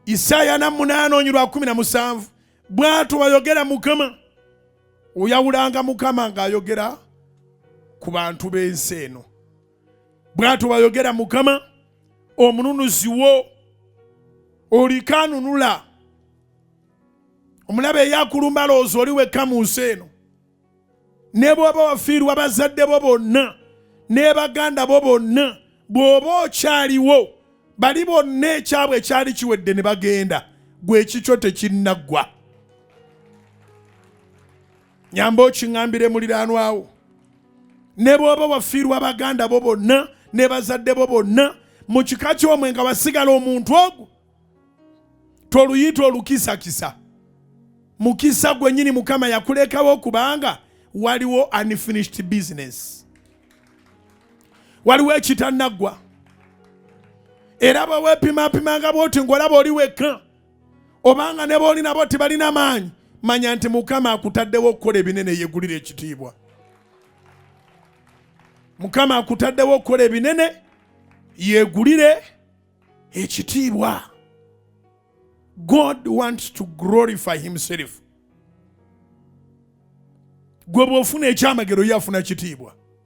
Isaaya 48 olunyiriri 17, bw'atyo bayogera Mukama. Oyawulanga Mukama ng'ayogera ku bantu b'ensi eno. Bw'atyo bayogera Mukama omununuzi wo, oliko anunula omulabe eyakulumba. Lowooza oli wekka mu nsi eno, ne bw'oba wafiirwa bazadde bo bonna ne baganda bo bonna, bw'oba okyaliwo, bali bonna ekyabwe ekyali kiwedde ne bagenda, gwe ekikyo tekinnaggwa. Nyamba okiŋŋambire muliraanwawo, ne bw'oba wafiirwa baganda bo bonna ne bazadde bo bonna, mu kika ky'omwe nga wasigala omuntu ogwo, toluyita olukisakisa, mukisa gwennyini Mukama yakulekawo, kubanga waliwo unfinished business, waliwo ekitannaggwa. Era bwe weepimapimanga bwoti ng'olaba oli wekka, obanga ne booli nabo tebalina maanyi, manya nti Mukama akutaddewo okukola ebinene yeegulira ekitiibwa. Mukama akutaddewo okukola ebinene yeegulire ekitiibwa. God wants to glorify himself. Gwe bw'ofuna ekyamagero, ye afuna kitiibwa.